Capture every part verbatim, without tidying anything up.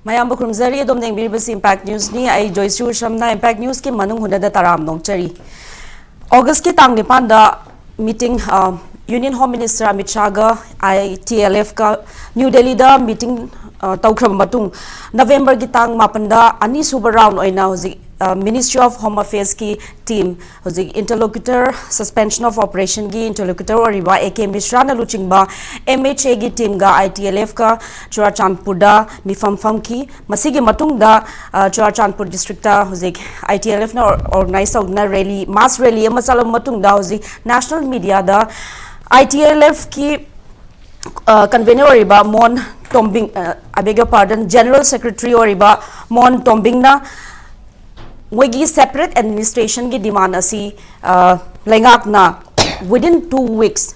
ꯃꯌꯥꯝꯕꯨ ꯈꯨꯔꯨꯝꯖꯔꯤ꯫ ꯑꯗꯣꯝꯅ ꯌꯦꯡꯕꯤꯔꯤꯕꯁꯤ ꯏꯝꯄꯦꯛ ꯅ꯭ꯌꯨꯁꯅꯤ꯫ ꯑꯩ ꯖꯣꯏꯁ꯭ꯔꯤ ꯎꯁꯝꯅ ꯏꯝꯄꯦꯛ ꯅ꯭ꯌꯨꯁꯀꯤ ꯃꯅꯨꯡ ꯍꯨꯠꯅꯗ ꯇꯔꯥꯝ ꯅꯣꯛꯆꯔꯤ꯫ ꯑꯣꯒꯁꯀꯤ ꯇꯥꯡ ꯅꯤꯄꯥꯟꯗ ꯃꯤꯇꯤꯡ, ꯑ, ꯌꯨꯅꯤꯌꯟ ꯍꯣꯝ ꯃꯤꯅꯤꯁꯇꯔ ꯑꯃꯤꯠ ꯁꯥꯍꯒ ꯑꯥꯏ ꯇꯤ ꯑꯦꯜ ꯑꯦꯐꯀ ꯅ꯭ꯌꯨ ꯗꯦꯜꯂꯤꯗ ꯃꯤꯇꯤꯡ, ꯑ, ꯇꯧꯈ꯭ꯔꯕ ꯃꯇꯨꯡ, ꯅꯕꯦꯝꯕꯔꯒꯤ ꯇꯥꯡ ꯃꯥꯄꯟꯗ ꯑꯅꯤꯁꯨꯕ ꯔꯥꯎꯟ ꯑꯣꯏꯅ ꯍꯧꯖꯤꯛ, ꯑ, ꯃꯤꯅꯤꯁꯇ꯭ꯔꯤ ꯑꯣꯐ ꯍꯣꯝ ꯑꯐꯦꯌꯔꯁꯀꯤ ꯇꯤꯝ, ꯍꯧꯖꯤꯛ ꯏꯟꯇꯔꯂꯣꯀ꯭ꯌꯨꯇꯔ, ꯁꯁꯄꯦꯟꯁꯟ ꯑꯣꯐ ꯑꯣꯄꯔꯦꯁꯟꯒꯤ ꯏꯟꯇꯔꯂꯣꯀ꯭ꯌꯨꯇꯔ ꯑꯣꯏꯔꯤꯕ ꯑꯦ ꯀꯦ ꯃꯤꯁ꯭ꯔꯥꯅ ꯂꯨꯆꯤꯡꯕ ꯑꯦꯝ ꯑꯩꯆ ꯑꯦꯒꯤ ꯇꯤꯝꯒ ꯑꯥꯏ ꯇꯤ ꯑꯦꯜ ꯑꯦꯐꯀ ꯆꯨꯔꯥꯆꯥꯟꯄꯨꯔꯗ ꯃꯤꯐꯝ ꯐꯝꯈꯤ꯫ ꯃꯁꯤꯒꯤ ꯃꯇꯨꯡꯗ, ꯑ, ꯆꯨꯔꯥꯆꯥꯟꯄꯨꯔ ꯗꯤꯁꯇ꯭ꯔꯤꯛꯇ ꯍꯧꯖꯤꯛ ꯑꯥꯏ ꯇꯤ ꯑꯦꯜ ꯑꯦꯐꯅ ꯑꯣꯔꯒꯅꯥꯏꯖ ꯇꯧꯗꯨꯅ ꯔꯦꯂꯤ, ꯃꯥꯁ ꯔꯦꯂꯤ ꯑꯃ ꯆꯠꯂꯕ ꯃꯇꯨꯡꯗ ꯍꯧꯖꯤꯛ ꯅꯦꯁꯅꯦꯜ ꯃꯤꯗꯤꯌꯥꯗ ꯑꯥꯏ ꯇꯤ ꯑꯦꯜ ꯑꯦꯐꯀꯤ, ꯑ, ꯀꯟꯚꯦꯅꯔ ꯑꯣꯏꯔꯤꯕ ꯃꯣꯟ ꯇꯣꯝꯕꯤꯡ, ꯑ, I beg your pardon, general secretary ꯑꯣꯏꯔꯤꯕ ꯃꯣꯟ ꯇꯣꯝꯕꯤꯡꯅ ꯃꯣꯏꯒꯤ ꯁꯦꯄꯔꯦꯠ ꯑꯦꯗꯃꯤꯅꯤꯁꯇ꯭ꯔꯦꯁꯟꯒꯤ ꯗꯤꯃꯥꯟ ꯑꯁꯤ, ꯑ, ꯂꯩꯉꯥꯛꯅ within two weeks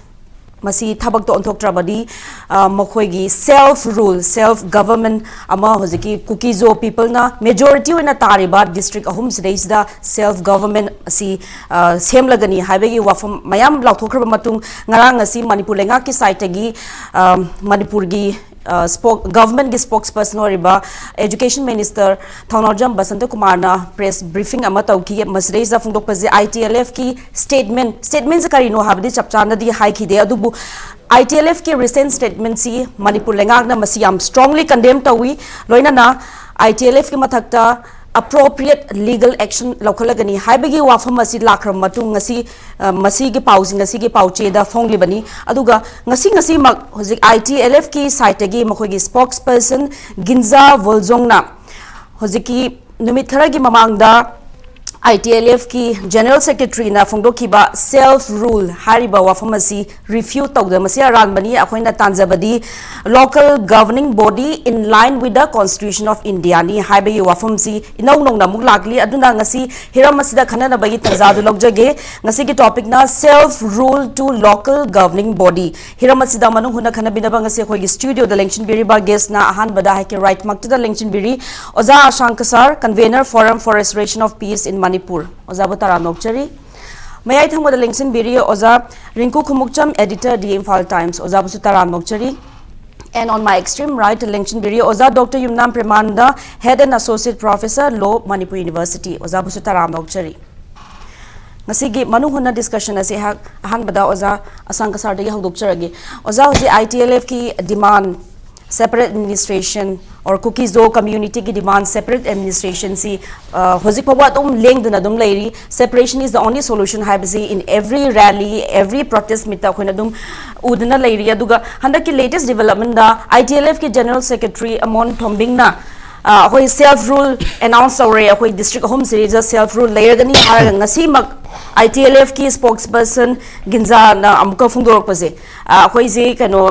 ꯃꯁꯤ ꯊꯕꯛꯇ ꯑꯣꯟꯊꯣꯛꯇ꯭ꯔꯕꯗꯤ, ꯑ, ꯃꯈꯣꯏꯒꯤ ꯁꯦꯜꯐ ꯔꯨꯜ, ꯁꯦꯜꯐ ꯒꯚꯔꯟꯃꯦꯟ ꯑꯃ ꯍꯧꯖꯤꯛꯀꯤ ꯀꯨꯀꯤꯖꯣ ꯄꯤꯄꯜꯅ ꯃꯦꯖꯣꯔꯤꯇꯤ ꯑꯣꯏꯅ ꯇꯥꯔꯤꯕ ꯗꯤꯁꯇ꯭ꯔꯤꯛ ꯑꯍꯨꯝꯁꯤꯗꯩꯁꯤꯗ ꯁꯦꯜꯐ ꯒꯚꯔꯟꯃꯦꯟ ꯑꯁꯤ, ꯑ, ꯁꯦꯝꯂꯒꯅꯤ ꯍꯥꯏꯕꯒꯤ ꯋꯥꯐꯝ ꯃꯌꯥꯝ ꯂꯥꯎꯊꯣꯛꯈ꯭ꯔꯕ ꯃꯇꯨꯡ, ꯉꯔꯥꯡ ꯑꯁꯤ ꯃꯅꯤꯄꯨꯔ ꯂꯩꯉꯥꯛꯀꯤ ꯁꯥꯏꯠꯇꯒꯤ, ꯑ, ꯃꯅꯤꯄꯨꯔꯒꯤ, ꯑ, ꯁ꯭ꯄꯣꯛ-, ꯒꯚꯔꯟꯃꯦꯟꯒꯤ ꯁ꯭ꯄꯣꯛꯁ ꯄꯔꯁꯟ ꯑꯣꯏꯔꯤꯕ ꯑꯦꯖꯨꯀꯦꯁꯟ ꯃꯤꯅꯤꯁꯇꯔ ꯊꯧꯅꯥꯎꯖꯝ ꯕꯁꯟꯇ ꯀꯨꯃꯥꯔꯅ ꯄ꯭ꯔꯦꯁ ꯕ꯭ꯔꯤꯐꯤꯡ ꯑꯃ ꯇꯧꯈꯤ꯫ ꯃꯁꯤꯗꯩꯁꯤꯗ ꯐꯣꯡꯗꯣꯛꯄꯁꯦ, ꯑꯥꯏ ꯇꯤ ꯑꯦꯜ ꯑꯦꯐꯀꯤ ꯁ꯭ꯇꯦꯠꯃꯦꯟ, ꯁ꯭ꯇꯦꯠꯃꯦꯟꯁꯦ ꯀꯔꯤꯅꯣ ꯍꯥꯏꯕꯗꯤ ꯆꯞ ꯆꯥꯅꯗꯤ ꯍꯥꯏꯈꯤꯗꯦ, ꯑꯗꯨꯕꯨ ꯑꯥꯏ ꯇꯤ ꯑꯦꯜ ꯑꯦꯐꯀꯤ ꯔꯤꯁꯦꯟꯠ ꯁ꯭ꯇꯦꯠꯃꯦꯟꯁꯤ ꯃꯅꯤꯄꯨꯔ ꯂꯩꯉꯥꯛꯅ ꯃꯁꯤ ꯌꯥꯝ ꯁ꯭ꯇꯔꯣꯡꯂꯤ ꯀꯟꯗꯦꯝ ꯇꯧꯏ꯫ ꯂꯣꯏꯅꯅ ꯑꯥꯏ ꯇꯤ ꯑꯦꯜ ꯑꯦꯐꯀꯤ ꯃꯊꯛꯇ ꯑꯦꯄ꯭ꯔꯣꯄ꯭ꯔꯤꯌꯦꯠ ꯂꯤꯒꯜ ꯑꯦꯛꯁꯟ ꯂꯧꯈꯠꯂꯒꯅꯤ ꯍꯥꯏꯕꯒꯤ ꯋꯥꯐꯝ ꯑꯁꯤ ꯂꯥꯛꯈ꯭ꯔꯕ ꯃꯇꯨꯡ, ꯉꯁꯤ, ꯑ, ꯃꯁꯤꯒꯤ ꯄꯥꯎꯁꯤ ꯉꯁꯤꯒꯤ ꯄꯥꯎꯆꯦꯗ ꯐꯣꯡꯂꯤꯕꯅꯤ꯫ ꯑꯗꯨꯒ ꯉꯁꯤ, ꯉꯁꯤꯃꯛ ꯍꯧꯖꯤꯛ ꯑꯥꯏ ꯇꯤ ꯑꯦꯜ ꯑꯦꯐꯀꯤ ꯁꯥꯏꯠꯇꯒꯤ ꯃꯈꯣꯏꯒꯤ ꯁ꯭ꯄꯣꯛꯁ ꯄꯔꯁꯟ ꯒꯤꯟꯖꯥ ꯋꯣꯜꯖꯣꯡꯅ ꯍꯧꯖꯤꯛꯀꯤ ꯅꯨꯃꯤꯠ ꯈꯔꯒꯤ ꯃꯃꯥꯡꯗ ꯑꯥꯏ ꯇꯤ ꯑꯦꯜ ꯑꯦꯐꯀꯤ ꯖꯦꯅꯔꯦꯜ ꯁꯦꯀ꯭ꯔꯦꯇꯔꯤꯅ ꯐꯣꯡꯗꯣꯛꯈꯤꯕ ꯁꯦꯜꯐ ꯔꯨꯜ ꯍꯥꯏꯔꯤꯕ ꯋꯥꯐꯝ ꯑꯁꯤ ꯔꯤꯐ꯭ꯌꯨꯠ ꯇꯧꯗꯅ, ꯃꯁꯤ ꯑꯔꯥꯟꯕꯅꯤ, ꯑꯩꯈꯣꯏꯅ ꯇꯥꯟꯖꯕꯗꯤ local governing body in line with the Constitution of Indiaꯅꯤ ꯍꯥꯏꯕꯒꯤ ꯋꯥꯐꯝꯁꯤ ꯏꯅꯧ ꯅꯧꯅ ꯑꯃꯨꯛ ꯂꯥꯛꯂꯤ꯫ ꯑꯗꯨꯅ ꯉꯁꯤ ꯍꯤꯔꯝ ꯑꯁꯤꯗ ꯈꯟꯅꯅꯕꯒꯤ ꯇꯥꯟꯖꯥꯗꯨ ꯂꯧꯖꯒꯦ꯫ ꯉꯁꯤꯒꯤ ꯇꯣꯄꯤꯛꯅ self rule to local governing body꯫ ꯍꯤꯔꯝ ꯑꯁꯤꯗ ꯃꯅꯨꯡ ꯍꯨꯠꯅ ꯈꯟꯅꯕꯤꯅꯕ ꯉꯁꯤ ꯑꯩꯈꯣꯏꯒꯤ ꯁ꯭ꯇꯨꯗꯤꯑꯣꯗ ꯂꯦꯡꯁꯤꯟꯕꯤꯔꯤꯕ ꯒꯦꯁ꯭ꯠꯅ ꯑꯍꯥꯟꯕꯗ ꯍꯥꯏꯀꯤ ꯔꯥꯏꯠꯃꯛꯇꯨꯗ ꯂꯦꯡꯁꯤꯟꯕꯤꯔꯤ ꯑꯣꯖꯥ ꯑꯁꯥꯡ Cachar, convener Forum for Restoration of Peace in Manipur꯫ ꯑꯣꯖꯥꯕꯨ ꯇꯔꯥꯝꯅ ꯑꯣꯛꯆꯔꯤ꯫ ꯃꯌꯥꯏ ꯊꯪꯕꯗ ꯂꯦꯡꯁꯤꯟꯕꯤꯔꯤ ꯑꯣꯖꯥ ꯔꯤꯡꯀꯨ Khumukcham, editor The Imphal Times꯫ ꯑꯣꯖꯥꯕꯨꯁꯨ ꯇꯔꯥꯝꯅ ꯑꯣꯛꯆꯔꯤ꯫ And on my extreme right, ꯂꯦꯡꯁꯤꯟꯕꯤꯔꯤ ꯑꯣꯖꯥ doctor Yumnam Premananda, Head and Associate Professor, Law, Manipur University꯫ ꯑꯣꯖꯥꯕꯨꯁꯨ ꯇꯔꯥꯝꯅ ꯑꯣꯛꯆꯔꯤ꯫ ꯉꯁꯤꯒꯤ ꯃꯅꯨꯡ ꯍꯨꯠꯅ discussion ꯑꯁꯤ ꯑꯩꯍꯥꯛ ꯑꯍꯥꯟꯕꯗ ꯑꯣꯖꯥ ꯑꯁꯥꯡ ꯀꯁꯥꯔꯗꯒꯤ ꯍꯧꯗꯣꯛꯆꯔꯒꯦ꯫ ꯑꯣꯖꯥ, ꯍꯧꯖꯤꯛ I T L F ꯀꯤ demand separate administration or Kuki-Zo community ꯒꯤ demand separate administration ꯁꯤ, ꯑ, ꯍꯧꯖꯤꯛ ꯐꯥꯎꯕ ꯑꯗꯨꯝ ꯂꯦꯡꯗꯅ ꯑꯗꯨꯝ ꯂꯩꯔꯤ꯫ Separation is the only solution ꯍꯥꯏꯕꯁꯤ in every rally, every protest meet ꯇ ꯑꯩꯈꯣꯏꯅ ꯑꯗꯨꯝ ꯎꯗꯨꯅ ꯂꯩꯔꯤ꯫ ꯑꯗꯨꯒ ꯍꯟꯗꯛꯀꯤ latest development the I T L F ꯀꯤ General Secretary ꯑꯃꯣꯟ ꯊꯣꯝꯕꯤꯡꯅ, ꯑ, ꯑꯩꯈꯣꯏ self rule announce ꯇꯧꯔꯦ, ꯑꯩꯈꯣꯏ district ꯑꯍꯨꯝꯁꯤꯗ self rule ꯂꯩꯔꯒꯅꯤ ꯍꯥꯏꯔꯒ ꯉꯁꯤꯃꯛ I T L F ꯀꯤ spokesperson ꯒꯤꯟꯖꯥꯅ ꯑꯃꯨꯛꯀ ꯐꯣꯡꯗꯣꯔꯛꯄꯁꯦ, ꯑ, ꯑꯩꯈꯣꯏꯁꯦ ꯀꯩꯅꯣ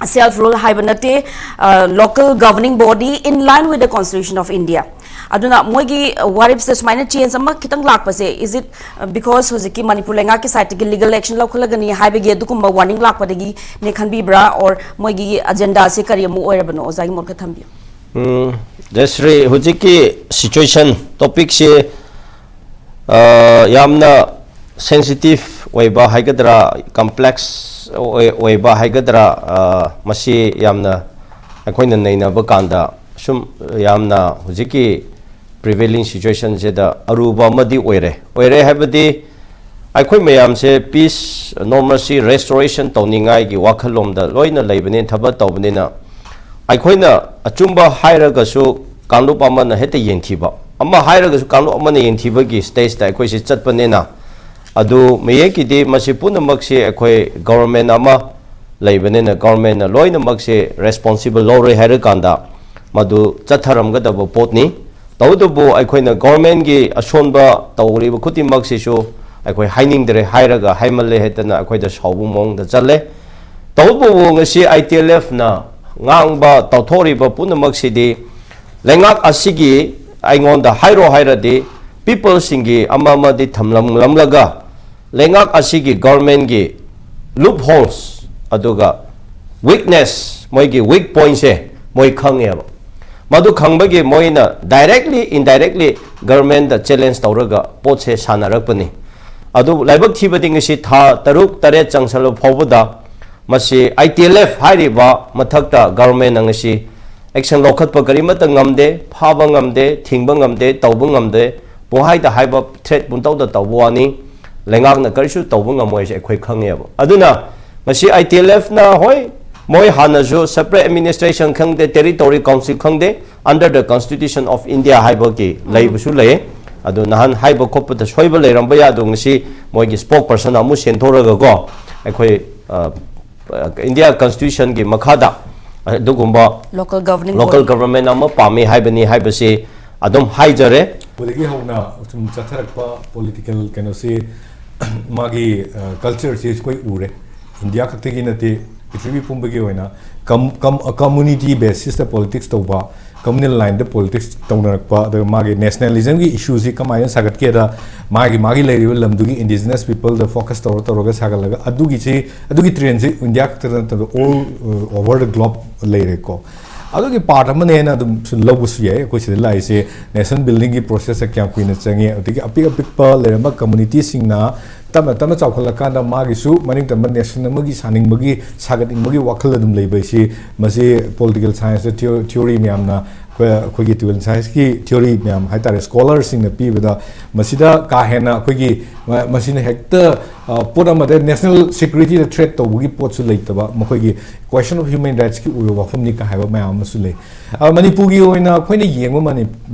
self rule ꯍꯥꯏꯕ ꯅꯠꯇꯦ, ꯑ, local governing body in line with the Constitution of India꯫ ꯑꯗꯨꯅ ꯃꯣꯏꯒꯤ, ꯑ, ꯋꯥꯔꯦꯞꯁꯤꯗ ꯁꯨꯃꯥꯏꯅ change ꯑꯃ ꯈꯤꯇꯪ ꯂꯥꯛꯄꯁꯦ, is it, ꯑ, because ꯍꯧꯖꯤꯛꯀꯤ ꯃꯅꯤꯄꯨꯔ ꯂꯩꯉꯥꯛꯀꯤ side ꯇꯒꯤ legal action ꯂꯧꯈꯠꯂꯒꯅꯤ ꯍꯥꯏꯕꯒꯤ ꯑꯗꯨꯒꯨꯝꯕ warning ꯂꯥꯛꯄꯗꯒꯤꯅꯦ ꯈꯟꯕꯤꯕ꯭ꯔꯥ, or ꯃꯣꯏꯒꯤ agenda ꯑꯁꯤ ꯀꯔꯤ ꯑꯃꯨꯛ ꯑꯣꯏꯔꯕꯅꯣ? ꯑꯣꯖꯥꯒꯤ ꯃꯣꯠ ꯈꯔ ꯊꯝꯕꯤꯌꯨ꯫ ꯎꯝ, ꯖꯌꯁ꯭ꯔꯤ, ꯍꯧꯖꯤꯛꯀꯤ situation topic ꯁꯦ, ꯑ, ꯌꯥꯝꯅ sensitive ꯑꯣꯏꯕ ꯍꯥꯏꯒꯗ꯭ꯔꯥ, complex ꯑꯣꯏ-, ꯑꯣꯏꯕ ꯍꯥꯏꯒꯗ꯭ꯔꯥ, ꯑ, ꯃꯁꯤ ꯌꯥꯝꯅ ꯑꯩꯈꯣꯏꯅ ꯅꯩꯅꯕ ꯀꯥꯟꯗ ꯁꯨꯝ ꯌꯥꯝꯅ ꯍꯧꯖꯤꯛꯀꯤ prevailing situation ꯁꯤꯗ ꯑꯔꯨꯕ ꯑꯃꯗꯤ ꯑꯣꯏꯔꯦ꯫ ꯑꯣꯏꯔꯦ ꯍꯥꯏꯕꯗꯤ ꯑꯩꯈꯣꯏ ꯃꯌꯥꯝꯁꯦ peace, normalcy restoration ꯇꯧꯅꯤꯡꯉꯥꯏꯒꯤ ꯋꯥꯈꯜꯂꯣꯝꯗ ꯂꯣꯏꯅ ꯂꯩꯕꯅꯤꯅ, ꯊꯕꯛ ꯇꯧꯕꯅꯤꯅ, ꯑꯩꯈꯣꯏꯅ ꯑꯆꯨꯝꯕ ꯍꯥꯏꯔꯒꯁꯨ ꯀꯥꯡꯂꯨꯞ ꯑꯃꯅ ꯍꯦꯛꯇ ꯌꯦꯡꯊꯤꯕ, ꯑꯃ ꯍꯥꯏꯔꯒꯁꯨ ꯀꯥꯡꯂꯨꯞ ꯑꯃꯅ ꯌꯦꯡꯊꯤꯕꯒꯤ stage ꯇ ꯑꯩꯈꯣꯏꯁꯦ ꯆꯠꯄꯅꯤꯅ, ꯑꯗꯨ ꯃꯌꯦꯛꯀꯤꯗꯤ ꯃꯁꯤ ꯄꯨꯝꯅꯃꯛꯁꯤ ꯑꯩꯈꯣꯏ government ꯑꯃ ꯂꯩꯕꯅꯤꯅ, government ꯅ ꯂꯣꯏꯅꯃꯛꯁꯦ responsible ꯂꯧꯔꯦ ꯍꯥꯏꯔꯀꯥꯟꯗ ꯃꯗꯨ ꯆꯠꯊꯔꯝꯒꯗꯕ ꯄꯣꯠꯅꯤ꯫ ꯇꯧꯕꯇꯕꯨ ꯑꯩꯈꯣꯏꯅ government ꯀꯤ ꯑꯁꯣꯟꯕ ꯇꯧꯔꯤꯕ ꯈꯨꯗꯤꯡꯃꯛꯁꯤꯁꯨ ꯑꯩꯈꯣꯏ ꯍꯥꯏꯅꯤꯡꯗ꯭ꯔꯦ, ꯍꯥꯏꯔꯒ ꯍꯥꯏꯃꯜꯂꯦ ꯍꯦꯛꯇꯅ ꯑꯩꯈꯣꯏꯗ ꯁꯥꯎꯕ ꯃꯑꯣꯡꯗ ꯆꯠꯂꯦ꯫ ꯇꯧꯕꯇꯕꯨ ꯉꯁꯤ I T L F ꯅ ꯉꯥꯡꯕ ꯇꯧꯊꯣꯛꯔꯤꯕ ꯄꯨꯝꯅꯃꯛꯁꯤꯗꯤ ꯂꯩꯉꯥꯛ ꯑꯁꯤꯒꯤ, ꯑꯩꯉꯣꯟꯗ ꯍꯥꯏꯔꯣ ꯍꯥꯏꯔꯗꯤ, people ꯁꯤꯡꯒꯤ ꯑꯃ ꯑꯃꯗꯤ ꯊꯝꯂꯝꯂꯝꯂꯒ, ꯂꯩꯉꯥꯛ ꯑꯁꯤꯒꯤ government ꯀꯤ loopholes ꯑꯗꯨꯒ weakness, ꯃꯣꯏꯒꯤ weak point ꯁꯦ ꯃꯣꯏ ꯈꯪꯉꯦꯕ꯫ ꯃꯗꯨ ꯈꯪꯕꯒꯤ ꯃꯣꯏꯅ directly, indirectly government ꯇ challenge ꯇꯧꯔꯒ ꯄꯣꯠꯁꯦ ꯁꯥꯟꯅꯔꯛꯄꯅꯤ꯫ ꯑꯗꯨꯕꯨ ꯂꯥꯏꯕꯛ ꯊꯤꯕꯗꯤ ꯉꯁꯤ ꯊꯥ ꯇꯔꯨꯛ ꯇꯔꯦꯠ ꯆꯪꯁꯜꯂꯕ ꯐꯥꯎꯕꯗ ꯃꯁꯤ ꯑꯥꯏ ꯇꯤ ꯑꯦꯜ ꯑꯦꯐ ꯍꯥꯏꯔꯤꯕ ꯃꯊꯛꯇ ꯒꯚꯔꯟꯃꯦꯟꯠꯅ ꯉꯁꯤ ꯑꯦꯛꯁꯟ ꯂꯧꯈꯠꯄ ꯀꯔꯤꯃꯠꯇ ꯉꯝꯗꯦ, ꯐꯥꯕ ꯉꯝꯗꯦ, ꯊꯤꯡꯕ ꯉꯝꯗꯦ, ꯇꯧꯕ ꯉꯝꯗꯦ, ꯄꯨꯡꯍꯥꯏꯗ ꯍꯥꯏꯕ, ꯊ꯭ꯔꯦꯠ ꯄꯨꯡꯇꯧꯗ ꯇꯧꯕ ꯋꯥꯅꯤ꯫ ꯂꯩꯉꯥꯛꯅ ꯀꯔꯤꯁꯨ ꯇꯧꯕ ꯉꯝꯃꯣꯏ ꯍꯥꯏꯁꯦ ꯑꯩꯈꯣꯏ ꯈꯪꯉꯦꯕ꯫ ꯑꯗꯨꯅ ꯉꯁꯤ ꯑꯥꯏ ꯇꯤ ꯑꯦꯜ ꯑꯦꯐꯅ, ꯍꯣꯏ, ꯃꯣꯏ ꯍꯥꯟꯅꯁꯨ ꯁꯦꯄꯔꯦꯠ ꯑꯦꯗꯃꯤꯅꯤꯁꯇ꯭ꯔꯦꯁꯟ ꯈꯪꯗꯦ, ꯇꯦꯔꯤꯇꯣꯔꯤ ꯀꯥꯎꯟꯁꯤꯜ ꯈꯪꯗꯦ, under the Constitution of India ꯍꯥꯏꯕꯒꯤ ꯂꯩꯕꯁꯨ ꯂꯩ꯫ ꯑꯗꯨ ꯅꯍꯥꯟ ꯍꯥꯏꯕ ꯈꯣꯠꯄꯗ ꯁꯣꯏꯕ ꯂꯩꯔꯝꯕ ꯌꯥꯏ, ꯑꯗꯣ ꯉꯁꯤ ꯃꯣꯏꯒꯤ ꯁ꯭ꯄꯣꯛ ꯄꯔꯁꯟ ꯑꯃꯨꯛ ꯁꯦꯟꯊꯣꯔꯒꯀꯣ, ꯑꯩꯈꯣꯏ, ꯑ, ꯏꯟꯗꯤꯌꯥ ꯀꯟꯁꯇꯤꯇ꯭ꯌꯨꯁꯟꯒꯤ ꯃꯈꯥꯗ ꯑꯗꯨꯒꯨꯝꯕ ꯂꯣꯀꯦꯜ ꯒꯚꯔꯅꯤꯡ ꯂꯣꯀꯦꯜ ꯕꯣꯗꯤ꯫ ꯒꯚꯔꯟꯃꯦꯟꯠ ꯑꯃ ꯄꯥꯝꯃꯤ ꯍꯥꯏꯕꯅꯤ ꯍꯥꯏꯕꯁꯤ ꯑꯗꯨꯝ ꯍꯥꯏꯖꯔꯦ꯫ ꯍꯧꯖꯤꯛꯀꯤ ꯍꯧꯅ ꯁꯨꯝ ꯆꯠꯊꯔꯛꯄ ꯄꯣꯂꯤꯇꯤꯀꯦꯜ ꯀꯩꯅꯣꯁꯤ, ꯃꯥꯒꯤ, ꯑ, ꯀꯜꯆꯔꯁꯤ ꯑꯩꯈꯣꯏ ꯎꯔꯦ꯫ ꯏꯟꯗꯤꯌꯥ ꯈꯛꯇꯒꯤ ꯅꯠꯇꯦ, ꯄ꯭ꯔꯤꯊꯤꯕꯤ ꯄꯨꯝꯕꯒꯤ ꯑꯣꯏꯅ ꯀꯝ-, ꯀꯝ-, ꯀꯝꯃꯨꯅꯤꯇꯤ ꯕꯦꯁꯤꯁꯇ ꯄꯣꯂꯤꯇꯤꯛꯁ ꯇꯧꯕ, ꯀꯝꯃꯨꯅꯦꯜ ꯂꯥꯏꯟꯗ ꯄꯣꯂꯤꯇꯤꯛꯁ ꯇꯧꯅꯔꯛꯄ, ꯑꯗꯨꯒ ꯃꯥꯒꯤ ꯅꯦꯁꯅꯦꯂꯤꯖꯝꯒꯤ ꯏꯁꯨꯁꯤ ꯀꯃꯥꯏꯅ ꯁꯥꯒꯠꯀꯦꯗ, ꯃꯥꯒꯤ, ꯃꯥꯒꯤ ꯂꯩꯔꯤꯕ ꯂꯝꯗꯨꯒꯤ ꯏꯟꯗꯤꯖꯤꯅꯁ ꯄꯤꯄꯜꯗ ꯐꯣꯀꯁ ꯇꯧꯔ ꯇꯧꯔꯒ ꯁꯥꯒꯠꯂꯒ, ꯑꯗꯨꯒꯤꯁꯤ, ꯑꯗꯨꯒꯤ ꯇ꯭ꯔꯦꯟꯁꯤ ꯏꯟꯗꯤꯌꯥ ꯈꯛꯇꯗ ꯅꯠꯇꯕ, all, uh, over the globe ꯂꯩꯔꯦꯀꯣ꯫ ꯑꯗꯨꯒꯤ ꯄꯥꯔꯠ ꯑꯃꯅꯦꯅ ꯑꯗꯨꯝ ꯁꯨ ꯂꯧꯕꯁꯨ ꯌꯥꯏ꯫ ꯑꯩꯈꯣꯏ ꯁꯤꯗ ꯂꯥꯛꯏꯁꯦ ꯅꯦꯁꯟ ꯕꯤꯜꯗꯤꯡꯒꯤ ꯄ꯭ꯔꯣꯁꯦꯁꯇ ꯀꯌꯥꯝ ꯀꯨꯏꯅ ꯆꯪꯉꯤ, ꯑꯗꯒꯤ ꯑꯄꯤꯛ ꯑꯄꯤꯛꯄ ꯂꯩꯔꯝꯕ ꯀꯝꯃꯨꯅꯤꯇꯤꯁꯤꯡꯅ ꯇꯞꯅ ꯇꯞꯅ ꯆꯥꯎꯈꯠꯂꯀꯥꯟꯗ ꯃꯥꯒꯤꯁꯨ ꯃꯅꯤꯡ ꯇꯝꯕ ꯅꯦꯁꯟ ꯑꯃꯒꯤ ꯁꯥꯅꯤꯡꯕꯒꯤ, ꯁꯥꯒꯠꯅꯤꯡꯕꯒꯤ ꯋꯥꯈꯜ ꯑꯗꯨꯝ ꯂꯩꯕ ꯍꯥꯏꯁꯤ, ꯃꯁꯤ ꯄꯣꯂꯤꯇꯤꯀꯦꯜ ꯁꯥꯏꯟꯁꯇ ꯊꯤꯑꯣ-, ꯊꯤꯑꯣꯔꯤ ꯃꯌꯥꯝꯅ, ꯑꯩꯈꯣꯏ, ꯑꯩꯈꯣꯏꯒꯤ ꯄꯣꯂꯤꯇꯤꯀꯦꯜ ꯁꯥꯏꯟꯁꯀꯤ ꯊꯤꯑꯣꯔꯤ ꯃꯌꯥꯝ ꯍꯥꯏꯇꯥꯔꯦ, ꯁ꯭ꯀꯣꯂꯔꯁꯤꯡꯅ ꯄꯤꯕꯗ, ꯃꯁꯤꯗ ꯀꯥ ꯍꯦꯟꯅ ꯑꯩꯈꯣꯏꯒꯤ, ꯃ-, ꯃꯁꯤꯅ ꯍꯦꯛꯇ, ꯑ, ꯄꯣꯠ ꯑꯃꯗ ꯅꯦꯁꯅꯦꯜ ꯁꯦꯀ꯭ꯌꯨꯔꯤꯇꯤꯗ ꯊ꯭ꯔꯦꯠ ꯇꯧꯕꯒꯤ ꯄꯣꯠꯁꯨ ꯂꯩꯇꯕ, ꯃꯈꯣꯏꯒꯤ ꯀ꯭ꯋꯦꯁꯟ ꯑꯣꯐ ꯍ꯭ꯌꯨꯃꯦꯟ ꯔꯥꯏꯠꯁꯀꯤ ꯑꯣꯏꯕ ꯋꯥꯐꯝꯅꯤ ꯀꯥ ꯍꯥꯏꯕ ꯃꯌꯥꯝ ꯑꯃꯁꯨ ꯂꯩ꯫ ꯑ, ꯃꯅꯤꯄꯨꯔꯒꯤ ꯑꯣꯏꯅ ꯑꯩꯈꯣꯏꯅ ꯌꯦꯡꯕ ꯃꯅꯤ-,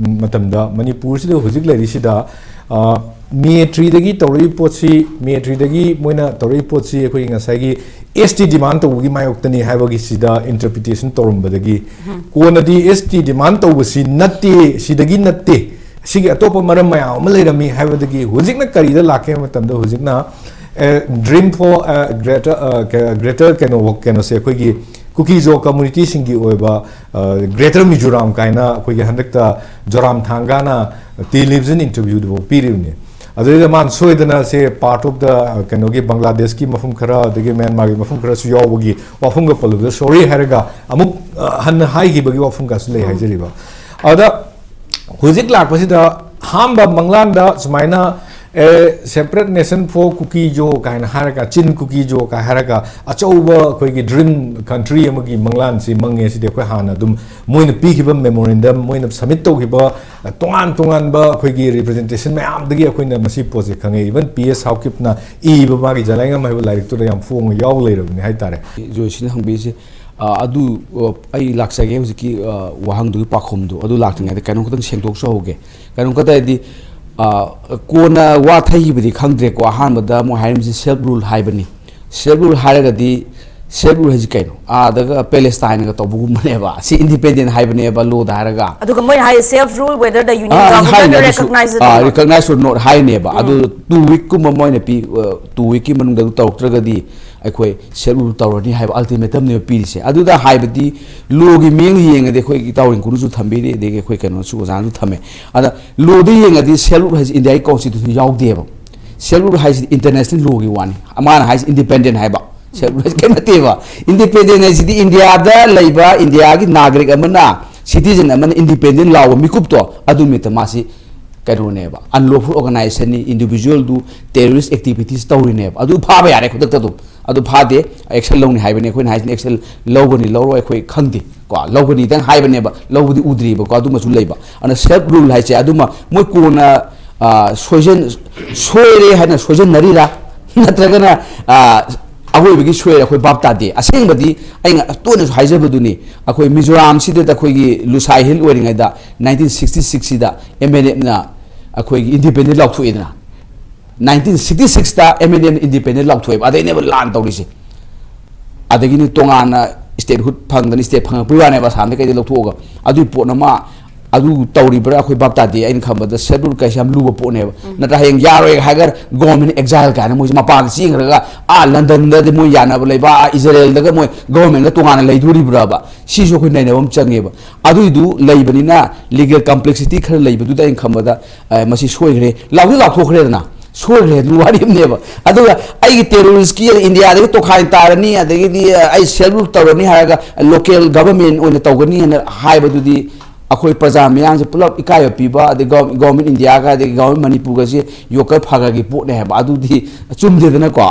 ꯃꯇꯝꯗ, ꯃꯅꯤꯄꯨꯔꯁꯤꯗ ꯍꯧꯖꯤꯛ ꯂꯩꯔꯤꯁꯤꯗ, ꯑ, ꯃꯦ ꯊ꯭ꯔꯤꯗꯒꯤ ꯇꯧꯔꯛꯏ ꯄꯣꯠꯁꯤ, ꯃꯦ ꯊ꯭ꯔꯤꯗꯒꯤ ꯃꯣꯏꯅ ꯇꯧꯔꯛꯏ ꯄꯣꯠꯁꯤ ꯑꯩꯈꯣꯏꯒꯤ ꯉꯁꯥꯏꯒꯤ ꯑꯦꯁ ꯇꯤ ꯗꯤꯃꯥꯟ ꯇꯧꯕꯒꯤ ꯃꯥꯌꯣꯛꯇꯅꯤ ꯍꯥꯏꯕꯒꯤꯁꯤꯗ ꯏꯟꯇꯔꯄ꯭ꯔꯤꯇꯦꯁꯟ ꯇꯧꯔꯝꯕꯗꯒꯤ, ꯀꯣꯟꯅꯗꯤ ꯑꯦꯁ ꯇꯤ ꯗꯤꯃꯥꯟ ꯇꯧꯕꯁꯤ ꯅꯠꯇꯦ, ꯁꯤꯗꯒꯤ ꯅꯠꯇꯦ, ꯁꯤꯒꯤ ꯑꯇꯣꯞꯄ ꯃꯔꯝ ꯃꯌꯥꯝ ꯑꯃ ꯂꯩꯔꯝꯃꯤ ꯍꯥꯏꯕꯗꯒꯤ ꯍꯧꯖꯤꯛꯅ ꯀꯔꯤꯗ ꯂꯥꯛꯀꯦ ꯍꯥꯏꯕ ꯃꯇꯝꯗ, ꯍꯧꯖꯤꯛꯅ, ꯑꯦ, dream for, ꯑ, greater, ꯑ, ꯀ-, greater ꯀꯩꯅꯣ, ꯀꯩꯅꯣꯁꯦ, ꯑꯩꯈꯣꯏꯒꯤ ꯀꯨꯀꯤ-ꯖꯣ ꯀꯝꯃꯨꯅꯤꯇꯤꯁꯤꯡꯒꯤ ꯑꯣꯏꯕ, ꯑ, Greater Mizoram ꯀꯥꯏꯅ ꯑꯩꯈꯣꯏꯒꯤ ꯍꯟꯗꯛꯇ ꯖꯣꯔꯥꯝ ꯊꯥꯡꯒꯥꯅ ꯇꯦꯂꯤꯚꯤꯖꯟ ꯏꯟꯇꯔꯚ꯭ꯌꯨꯗꯐꯥꯎ ꯄꯤꯔꯤꯕꯅꯤ꯫ ꯑꯗꯨꯗꯩꯗ ꯃꯥꯅ ꯁꯣꯏꯗꯅ ꯁꯦ part of the, ꯑ, ꯀꯩꯅꯣꯒꯤ ꯕꯪꯒ꯭ꯂꯥꯗꯦꯁꯀꯤ ꯃꯐꯝ ꯈꯔ, ꯑꯗꯒꯤ ꯃ꯭ꯌꯥꯟꯃꯥꯔꯒꯤ ꯃꯐꯝ ꯈꯔꯁꯨ ꯌꯥꯎꯕꯒꯤ ꯋꯥꯐꯝꯒ ꯄꯜꯂꯨꯕꯗ sorry ꯍꯥꯏꯔꯒ ꯑꯃꯨꯛ, ꯑ, ꯍꯟꯅ ꯍꯥꯏꯈꯤꯕꯒꯤ ꯋꯥꯐꯝꯒꯁꯨ ꯂꯩ ꯍꯥꯏꯖꯔꯤꯕ꯫ ꯑꯗ ꯍꯧꯖꯤꯛ ꯂꯥꯛꯄꯁꯤꯗ ꯑꯍꯥꯟꯕ ꯃꯪꯂꯥꯟꯗ ꯁꯨꯃꯥꯏꯅ ꯑꯦ, separate nation for ꯀꯨꯀꯤꯖꯣ ꯀꯥꯏꯅ ꯍꯥꯏꯔꯒ, ꯆꯤꯟ ꯀꯨꯀꯤꯖꯣ ꯀꯥꯏ ꯍꯥꯏꯔꯒ, ꯑꯆꯧꯕ ꯑꯩꯈꯣꯏꯒꯤ dream country ꯑꯃꯒꯤ ꯃꯪꯂꯥꯟꯁꯤ ꯃꯪꯉꯦ꯫ ꯁꯤꯗꯤ ꯑꯩꯈꯣꯏ ꯍꯥꯟꯅ ꯑꯗꯨꯝ ꯃꯣꯏꯅ ꯄꯤꯈꯤꯕ memorandum, ꯃꯣꯏꯅ submit ꯇꯧꯈꯤꯕ, ꯑ, ꯇꯣꯉꯥꯟ ꯇꯣꯉꯥꯟꯕ ꯑꯩꯈꯣꯏꯒꯤ representation ꯃꯌꯥꯝꯗꯒꯤ ꯑꯩꯈꯣꯏꯅ ꯃꯁꯤ ꯄꯣꯠꯁꯦ ꯈꯪꯉꯦ꯫ Even P S Howkiꯞꯅ ꯏꯕ ꯃꯥꯒꯤ ꯖꯂꯥꯏꯉꯝ ꯍꯥꯏꯕ ꯂꯥꯏꯔꯤꯛꯇꯨꯗ ꯌꯥꯝ ꯐꯣꯡꯅ ꯌꯥꯎ ꯂꯩꯔꯕꯅꯤ ꯍꯥꯏꯇꯥꯔꯦ꯫ ꯖꯣꯏꯁꯤꯅ ꯍꯪꯕꯤꯔꯤꯁꯦ, ꯑ, ꯑꯗꯨ, ꯑ, ꯑꯩ ꯂꯥꯛꯆꯒꯦ ꯍꯧꯖꯤꯛꯀꯤ, ꯑ, ꯋꯥꯍꯪꯗꯨꯒꯤ ꯄꯥꯎꯈꯨꯝꯗꯨ ꯑꯗꯨ ꯂꯥꯛꯇ꯭ꯔꯤꯉꯩꯗ ꯀꯩꯅꯣꯝ ꯈꯛꯇꯪ ꯁꯦꯡꯗꯣꯛꯆꯍꯧꯒꯦ꯫ ꯀꯩꯅꯣꯝ ꯈꯛꯇ ꯍꯥꯏꯗꯤ, ꯑ, ꯀꯣꯟꯅ ꯋꯥ ꯊꯩꯈꯤꯕꯗꯤ ꯈꯪꯗ꯭ꯔꯦꯀꯣ꯫ ꯑꯍꯥꯟꯕꯗ ꯃꯣꯏ ꯍꯥꯏꯔꯝꯃꯤꯁꯦ self rule ꯍꯥꯏꯕꯅꯤ꯫ Self rule ꯍꯥꯏꯔꯒꯗꯤ, self rule ꯍꯥꯏꯁꯤ ꯀꯩꯅꯣ? ꯑꯥꯗꯒ Palestineꯒ ꯇꯧꯕꯒꯨꯝꯕꯅꯦꯕ꯫ ꯁꯤ independent ꯍꯥꯏꯕꯅꯦꯕ, lawꯗ ꯍꯥꯏꯔꯒ꯫ ꯑꯗꯨꯒ ꯃꯣꯏꯅ ꯍꯥꯏ, self rule whether the Union ah, government ꯍꯥꯏꯅꯦ ꯑꯗꯨꯁꯨ, recognize it or ah, not꯫ Recognize or not ꯍꯥꯏꯅꯦꯕ꯫ ꯑꯗꯨ two week ꯀꯨꯝꯕ ꯃꯣꯏꯅ ꯄꯤ, ꯑ, two week ꯀꯤ ꯃꯅꯨꯡꯗ ꯑꯗꯨ ꯇꯧꯔꯛꯇ꯭ꯔꯒꯗꯤ ꯑꯩꯈꯣꯏ self rule ꯇꯧꯔꯅꯤ ꯍꯥꯏꯕ ultimatumꯅꯦꯕ ꯄꯤꯔꯤꯁꯦ꯫ ꯑꯗꯨꯗ ꯍꯥꯏꯕꯗꯤ lawꯒꯤ ꯃꯤꯠꯌꯦꯡ ꯌꯦꯡꯉꯗꯤ ꯑꯩꯈꯣꯏ ꯏꯇꯥꯎ ꯔꯤꯡꯀꯨꯅꯁꯨ ꯊꯝꯕꯤꯔꯤ, ꯑꯗꯒꯤ ꯑꯩꯈꯣꯏ ꯀꯩꯅꯣꯁꯨ, ꯑꯣꯖꯥꯅꯁꯨ ꯊꯝꯃꯦ꯫ ꯑꯗ lawꯗ ꯌꯦꯡꯉꯗꯤ self rule ꯍꯥꯏꯁꯤ Indiaꯒꯤ constitution ꯌꯥꯎꯗꯦꯕ꯫ Self rule ꯍꯥꯏꯁꯤꯗꯤ international lawꯒꯤ ꯋꯥꯅꯤ꯫ ꯃꯥꯅ ꯍꯥꯏꯁꯤ independent ꯍꯥꯏꯕ꯫ Self rule ꯍꯥꯏꯁꯤ ꯀꯩꯝ ꯅꯠꯇꯦꯕ꯫ Independent ꯍꯥꯏꯁꯤꯗꯤ ꯏꯟꯗꯤꯌꯥꯗ ꯂꯩꯕ, ꯏꯟꯗꯤꯌꯥꯒꯤ ꯅꯥꯒꯔꯤꯛ ꯑꯃꯅ, citizen ꯑꯃꯅ independent ꯂꯥꯎꯕ ꯃꯤꯀꯨꯞꯇꯣ, ꯑꯗꯨ ꯅꯨꯃꯤꯠꯇ ꯃꯥꯁꯤ ꯀꯩꯅꯣꯅꯦꯕ, unlawful organizationꯅꯤ, individualꯗꯨ terrorist activities ꯇꯧꯔꯤꯅꯦꯕ꯫ ꯑꯗꯨ ꯐꯥꯕ ꯌꯥꯔꯦ ꯈꯨꯗꯛꯇ ꯑꯗꯨꯝ꯫ ꯑꯗꯨ ꯐꯥꯗꯦ, action ꯂꯧꯅꯤ ꯍꯥꯏꯕꯅꯤ꯫ ꯑꯩꯈꯣꯏꯅ ꯍꯥꯏꯁꯤꯅ action ꯂꯧꯒꯅꯤ ꯂꯧꯔꯣꯏ ꯑꯩꯈꯣꯏ ꯈꯪꯗꯦ ꯀꯣ, ꯂꯧꯒꯅꯤꯗꯪ ꯍꯥꯏꯕꯅꯦꯕ, ꯂꯧꯕꯗꯤ ꯎꯗ꯭ꯔꯤꯕꯀꯣ꯫ ꯑꯗꯨꯃꯁꯨ ꯂꯩꯕ꯫ ꯑꯗꯨꯅ self rule ꯍꯥꯏꯁꯦ ꯑꯗꯨꯃ ꯃꯣꯏ ꯀꯣꯟꯅ, ꯑ, ꯁꯣꯏꯖꯟ-, ꯁꯣꯏꯔꯦ ꯍꯥꯏꯅ ꯁꯣꯏꯖꯟꯅꯔꯤꯔꯥ, ꯅꯠꯇ꯭ꯔꯒꯅ, ꯑ, ꯑꯋꯣꯏꯕꯒꯤ ꯁꯣꯏꯔꯦ, ꯑꯩꯈꯣꯏ ꯚꯥꯞ ꯇꯥꯗꯦ꯫ ꯑꯁꯦꯡꯕꯗꯤ ꯑꯩꯅ ꯇꯣꯏꯅꯁꯨ ꯍꯥꯏꯖꯕꯗꯨꯅꯤ, ꯑꯩꯈꯣꯏ ꯃꯤꯖꯣꯔꯥꯝꯁꯤꯗ ꯑꯩꯈꯣꯏꯒꯤ ꯂꯨꯁꯥꯏ ꯍꯤꯜ ꯑꯣꯏꯔꯤꯉꯩꯗ nineteen sixty sixꯁꯤꯗ M N Fꯅ ꯑꯩꯈꯣꯏꯒꯤ independent ꯂꯥꯎꯊꯣꯛꯑꯦꯗꯅ꯫ Nineteen sixty sixꯇ M N Fꯅ independent ꯂꯥꯎꯊꯣꯛꯑꯦꯕ꯫ ꯑꯗꯩꯅꯦꯕ ꯂꯥꯟ ꯇꯧꯔꯤꯁꯦ꯫ ꯑꯗꯒꯤꯅꯤ ꯇꯣꯉꯥꯟꯅ statehood ꯐꯪꯗꯅ, state ꯐꯪꯉꯛꯄꯩ ꯋꯥꯅꯦꯕ, ꯑꯁꯥꯝꯗ ꯀꯩꯗ ꯂꯧꯊꯣꯛꯑꯒ꯫ ꯑꯗꯨꯒꯤ ꯄꯣꯠ ꯑꯃ ꯑꯗꯨ ꯇꯧꯔꯤꯕ꯭ꯔꯥ ꯑꯩꯈꯣꯏ ꯚꯥꯞ ꯇꯥꯗꯦ꯫ ꯑꯩꯅ ꯈꯟꯕꯗ self rule ꯀꯥꯏꯁꯦ ꯌꯥꯝ ꯂꯨꯕ ꯄꯣꯠꯅꯦꯕ꯫ ꯅꯠꯇ꯭ꯔꯥ? ꯍꯌꯦꯡ ꯌꯥꯔꯣꯏ ꯍꯥꯏꯔꯒ government exile ꯀꯥꯏꯅ ꯃꯣꯏꯁꯦ ꯃꯄꯥꯟꯗ ꯆꯦꯟꯈ꯭ꯔꯒ, ꯑꯥ ꯂꯟꯗꯟꯗꯗꯤ ꯃꯣꯏ ꯌꯥꯅꯕ ꯂꯩꯕ, ꯑꯥ ꯏꯖꯔꯦꯜꯗꯒ ꯃꯣꯏ governmentꯒ ꯇꯣꯉꯥꯟꯅ ꯂꯩꯗꯣꯔꯤꯕ꯭ꯔꯕ? ꯁꯤꯁꯨ ꯑꯩꯈꯣꯏ ꯅꯩꯅꯕ ꯑꯃ ꯆꯪꯉꯦꯕ꯫ ꯑꯗꯨꯏꯗꯨ ꯂꯩꯕꯅꯤꯅ legal complexity ꯈꯔ ꯂꯩꯕꯗꯨꯗ ꯑꯩꯅ ꯈꯟꯕꯗ, ꯑ, ꯃꯁꯤ ꯁꯣꯏꯈ꯭ꯔꯦ꯫ ꯂꯥꯎꯗꯤ ꯂꯥꯎꯊꯣꯛꯈ꯭ꯔꯦꯗꯅ, ꯁꯣꯏꯈ꯭ꯔꯦ ꯑꯗꯨ ꯋꯥꯔꯤ ꯑꯃꯅꯦꯕ꯫ ꯑꯗꯨꯒ ꯑꯩꯒꯤ terroristꯀꯤ ꯏꯟꯗꯤꯌꯥꯗꯒꯤ ꯇꯣꯈꯥꯏ ꯇꯥꯔꯅꯤ, ꯑꯗꯒꯤꯗꯤ, ꯑ, ꯑꯩ self rule ꯇꯧꯔꯅꯤ ꯍꯥꯏꯔꯒ local government ꯑꯣꯏꯅ ꯇꯧꯒꯅꯤ ꯍꯥꯏꯅ ꯍꯥꯏꯕꯗꯨꯗꯤ ꯑꯩꯈꯣꯏ ꯄ꯭ꯔꯖꯥ ꯃꯌꯥꯝꯁꯦ ꯄꯨꯂꯞ ꯏꯀꯥꯏꯕ ꯄꯤꯕ, ꯑꯗꯩ ꯒꯣ-, ꯒꯣꯔꯃꯦꯟ ꯏꯟꯗꯤꯌꯥꯒ, ꯑꯗꯩ ꯒꯣꯔꯃꯦꯟ ꯃꯅꯤꯄꯨꯔꯒꯁꯦ ꯌꯣꯛꯀ ꯐꯈ꯭ꯔꯒꯤ ꯄꯣꯠꯅꯦ ꯍꯥꯏꯕ, ꯑꯗꯨꯗꯤ ꯆꯨꯝꯗꯦꯗꯅꯀꯣ꯫